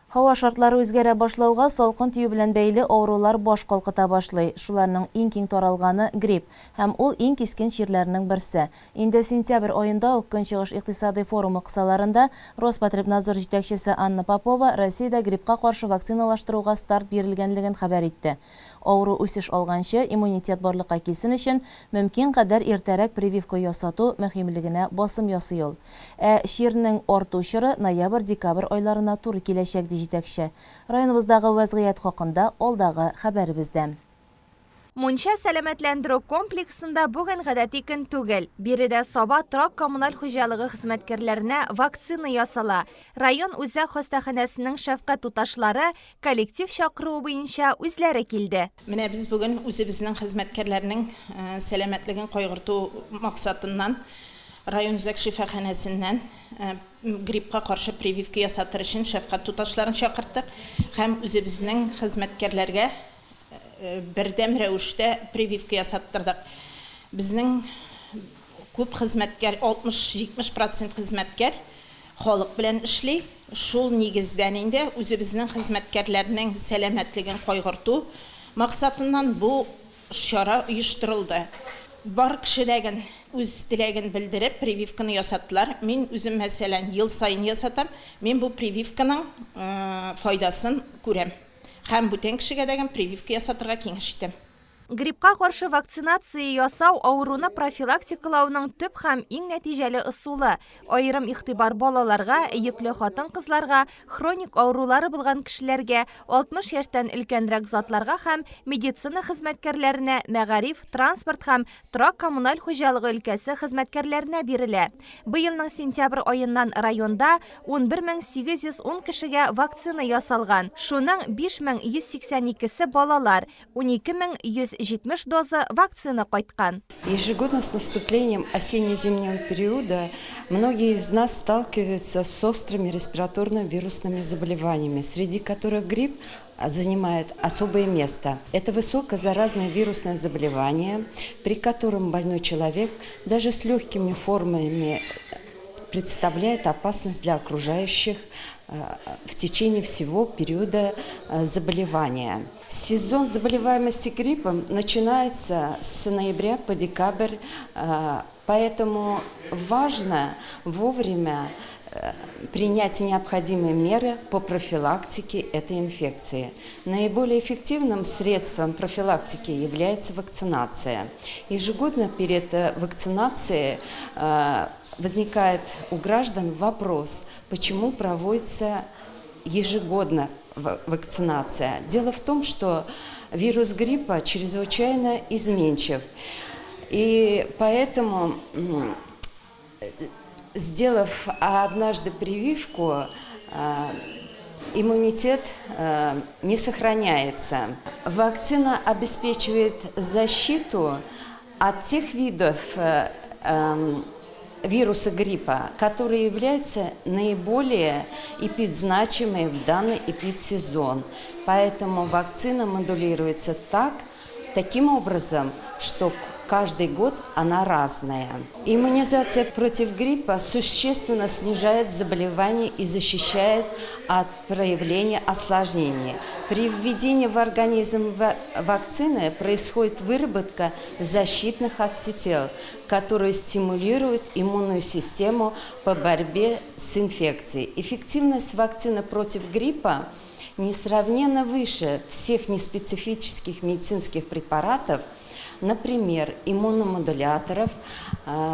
Һава шартлары үзгәрә башлауга, салкын тию белән бәйле авырулар баш калкыта башлый. Шуларның иң киң таралганы, грипп. Һәм ул иң кискен чирләрнең берсе. Инде сентябрь аенда ук Көнчыгыш икътисадый форумы кысаларында Роспотребнадзор җитәкчесе Анна Попова Россиядә гриппка каршы вакциналаштыруга старт бирелгәнлеген хәбәр итте. Авыру үсеш алганчы, иммунитет барлыкка килсен өчен, мөмкин кадәр иртәрәк прививка ясату мөһимлегенә басым ясый ул. Ә чирнең арту чоры ноябрь-декабрь айларына туры киләчәк, ди җитәкче. Районыбыздагы вәзгыять хакында алдагы хәбәребездә. Мунча сәламәтләндерү комплексында бүген гадәти көн түгел. Биредә Саба торак-коммуналь хуҗалыгы хезмәткәрләренә вакцина ясала. Район үзәк хастаханәсенең шәфкать туташлары Коллектив чакыруы буенча үзләре килде. Менә без бүген үзебезнең хезмәткәрләрнең сәламәтлеген кайгырту максатыннан район үзәк шифаханәсеннән гриппка каршы прививка ясатыр өчен шәфкать туташларын чакырттык һәм үзебезнең хезмәткәрләргә бердәм рәвештә прививка ясаттырдык. Безнең күп хезмәткәр, 60-70 процент хезмәткәр халык белән эшли. Шул нигездән инде үзебезнең хезмәткәрләрнең сәламәтлеген кайгырту максатыннан бу чара оештырылды. Бар кеше дә үз теләген белдереп, прививканы ясаттылар. Мин үзем, мәсәлән, ел саен ясатам. Мин бу прививканың файдасын күрәм. Һәм бүтән кешегә дә прививка ясатырга киңәш итәм. Гриппка каршы вакцинация ясау авыруны профилактикалауның төп һәм иң нәтиҗәле ысулы. Аерым игътибар балаларга, йөкле хатын-кызларга, хроник авырулары булган кешеләргә, 60 яшьтән өлкәнрәк затларга һәм медицина хезмәткәрләренә, мәгариф, транспорт һәм торак-коммуналь хуҗалыгы өлкәсе хезмәткәрләренә бирелә. Быелның сентябрь аеннан районда 11810 кешегә вакцина ясалган, шуның 5182-се балалар, 12170 доза вакцина кайткан. Ежегодно с наступлением осенне-зимнего периода многие из нас сталкиваются с острыми респираторно-вирусными заболеваниями, среди которых грипп занимает особое место. Это высокозаразное вирусное заболевание, при котором больной человек даже с легкими формами представляет опасность для окружающих в течение всего периода заболевания. Сезон заболеваемости гриппом начинается с ноября по декабрь, поэтому важно вовремя принять необходимые меры по профилактике этой инфекции. Наиболее эффективным средством профилактики является вакцинация. Ежегодно перед вакцинацией возникает у граждан вопрос, почему проводится ежегодно вакцинация. Дело в том, что вирус гриппа чрезвычайно изменчив. И поэтому, сделав однажды прививку, иммунитет не сохраняется. Вакцина обеспечивает защиту от тех видов вируса гриппа, которые являются наиболее эпидзначимыми в данный эпидсезон. Поэтому вакцина модулируется таким образом, что каждый год она разная. Иммунизация против гриппа существенно снижает заболевание и защищает от проявления осложнений. При введении в организм вакцины происходит выработка защитных антител, которые стимулируют иммунную систему по борьбе с инфекцией. Эффективность вакцины против гриппа несравненно выше всех неспецифических медицинских препаратов, например, иммуномодуляторов,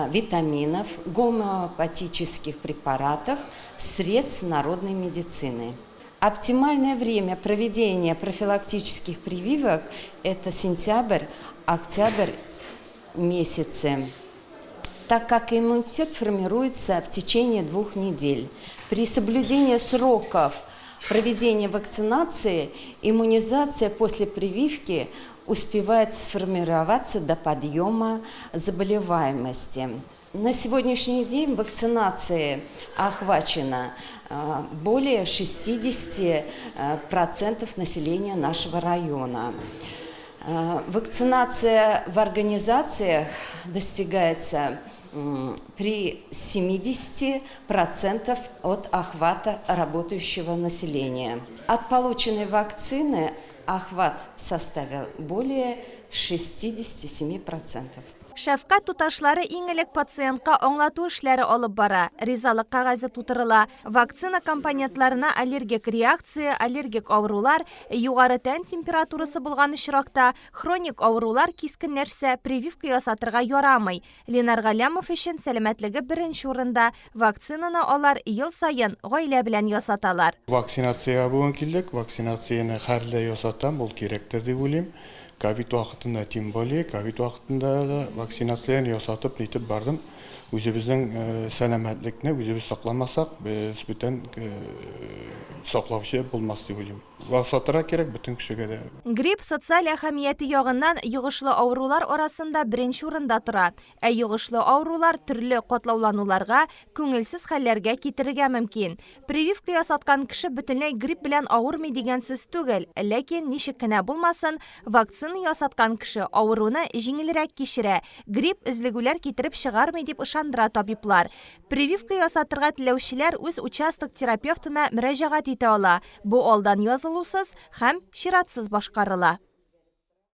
витаминов, гомеопатических препаратов, средств народной медицины. Оптимальное время проведения профилактических прививок – это сентябрь, октябрь месяцы, так как иммунитет формируется в течение 2 недель. При соблюдении сроков проведения вакцинации иммунизация после прививки успевает сформироваться до подъема заболеваемости. На сегодняшний день вакцинацией охвачено более 60% населения нашего района. Вакцинация в организациях достигается при 70 процентов от охвата работающего населения. От полученной вакцины охват составил более 67 процентов. Шәфкать туташлары иң элек пациентка аңлату эшләре алып бара, ризалык кәгазе тутырыла, вакцина компонентларына аллергик реакция, аллергик авырулар, югары тән температурасы булган очракта, хроник авырулар кискенләшсә, прививка ясатырга ярамый. Ленар Галләмов өчен сәламәтлеге беренче урында, вакцинаны алар ел саен гаилә белән ясаталар. Вакцинациягә бүген килдек. Вакцинацияне һәр ясатам, ул кирәктер дип уйлыйм. Ковид вакытында тем более, ковид вакытында да вакцинацияне ясатып нитеп бардым. Үзебезнең сәламәтлекне үзебез сакламасак, без бүтән саклаучы булмас дип уйлыйм. Ясатырга кирәк бөтен кешегә дә. Грипп социаль әһәмияте ягыннан йогышлы авырулар арасында беренче урында тора. Ә йогышлы авырулар төрле катлаулануларга, күңелсез хәлләргә китерергә мөмкин. Прививка ясаткан кеше бөтенләй грипп белән авырмый дигән сүз түгел, ләкин ничек кенә булмасын, вакцина ясаткан кеше авыруны җиңелрәк кичерә, грипп өзлегүләр китереп чыгармый дип ышандыра табиблар. Прививка ясатырга теләүчеләр үз участок терапевтына мөрәҗәгать итә ала, бу алдан язылусыз һәм чиратсыз башкарыла.